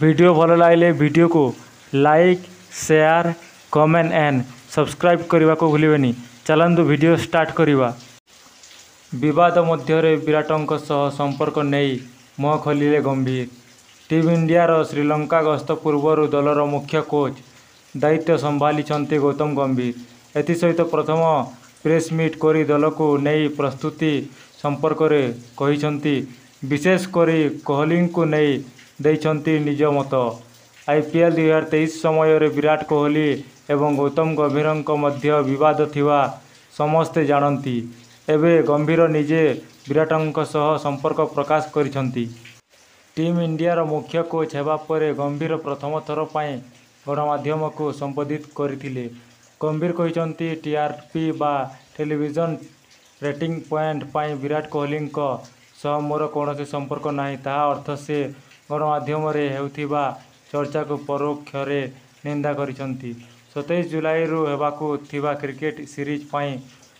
Video ଭଲ ଲାଗିଲେ ଭିଡ଼ିଓକୁ like, share, comment and subscribe କରିବାକୁ ଭୁଲିବେନି। ଚାଲନ୍ତୁ ଭିଡ଼ିଓ ଷ୍ଟାର୍ଟ କରିବା। ବିବାଦ ମଧ୍ୟରେ ବିରାଟଙ୍କ ସହ ସମ୍ପର୍କ ନେଇ ମୁହଁ ଖୋଲିଲେ ଗମ୍ଭୀର। ଟିମ୍ ଇଣ୍ଡିଆର ଶ୍ରୀଲଙ୍କା ଗସ୍ତ ପୂର୍ବରୁ ଦଳର ମୁଖ୍ୟ କୋଚ୍ ଦାୟିତ୍ୱ ସମ୍ଭାଳିଛନ୍ତି ଗୌତମ ଗମ୍ଭୀର। ଏଥିସହିତ ପ୍ରଥମ ପ୍ରେସମିଟ୍ କରି ଦଳକୁ ନେଇ ପ୍ରସ୍ତୁତି ସମ୍ପର୍କରେ କହିଛନ୍ତି। ବିଶେଷ କରି କୋହଲିଙ୍କୁ ନେଇ ଦେଇଛନ୍ତି ନିଜ ମତ। ଆଇପିଏଲ୍ 2023 ସମୟରେ ବିରାଟ କୋହଲି ଏବଂ ଗୌତମ ଗମ୍ଭୀରଙ୍କ ମଧ୍ୟ ବିବାଦ ଥିବା ସମସ୍ତେ ଜାଣନ୍ତି। ଏବେ ଗମ୍ଭୀର ନିଜେ ବିରାଟଙ୍କ ସହ ସମ୍ପର୍କ ପ୍ରକାଶ କରିଛନ୍ତି। ଟିମ୍ ଇଣ୍ଡିଆର ମୁଖ୍ୟ କୋଚ୍ ହେବା ପରେ ଗମ୍ଭୀର ପ୍ରଥମ ଥର ପାଇଁ ଗଣମାଧ୍ୟମକୁ ସମ୍ବୋଧିତ କରିଥିଲେ। ଗମ୍ଭୀର କହିଛନ୍ତି, ଟିଆରପି ବା ଟେଲିଭିଜନ ରେଟିଂ ପଏଣ୍ଟ ପାଇଁ ବିରାଟ କୋହଲିଙ୍କ ସହ ମୋର କୌଣସି ସମ୍ପର୍କ ନାହିଁ। ତାହା ଅର୍ଥ ସେ ଗଣମାଧ୍ୟମରେ ହେଉଥିବା ଚର୍ଚ୍ଚାକୁ ପରୋକ୍ଷରେ ନିନ୍ଦା କରିଛନ୍ତି। 27 ଜୁଲାଇରୁ ହେବାକୁ ଥିବା କ୍ରିକେଟ ସିରିଜ ପାଇଁ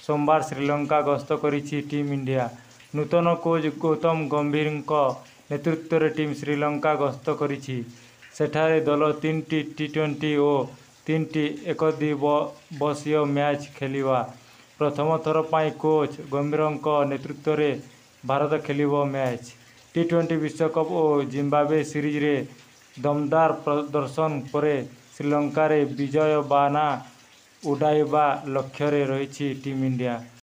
ସୋମବାର ଶ୍ରୀଲଙ୍କା ଗସ୍ତ କରିଛି ଟିମ୍ ଇଣ୍ଡିଆ। ନୂତନ କୋଚ୍ ଗୌତମ ଗମ୍ଭୀରଙ୍କ ନେତୃତ୍ୱରେ ଟିମ୍ ଶ୍ରୀଲଙ୍କା ଗସ୍ତ କରିଛି। ସେଠାରେ ଦଳ ତିନିଟି ଟି-ଟ୍ୱେଣ୍ଟି ଓ ତିନିଟି ଏକଦିବସୀୟ ମ୍ୟାଚ୍ ଖେଳିବ। ପ୍ରଥମ ଥର ପାଇଁ କୋଚ୍ ଗମ୍ଭୀରଙ୍କ ନେତୃତ୍ୱରେ ଭାରତ ଖେଳିବ ମ୍ୟାଚ୍। ଟି-ଟ୍ୱେଣ୍ଟି ବିଶ୍ୱକପ ଓ ଜିମ୍ବାୱେ ସିରିଜରେ ଦମଦାର ପ୍ରଦର୍ଶନ ପରେ ଶ୍ରୀଲଙ୍କାରେ ବିଜୟ ବାନା ଉଡାଇବା ଲକ୍ଷ୍ୟରେ ରହିଛି ଟିମ୍ ଇଣ୍ଡିଆ।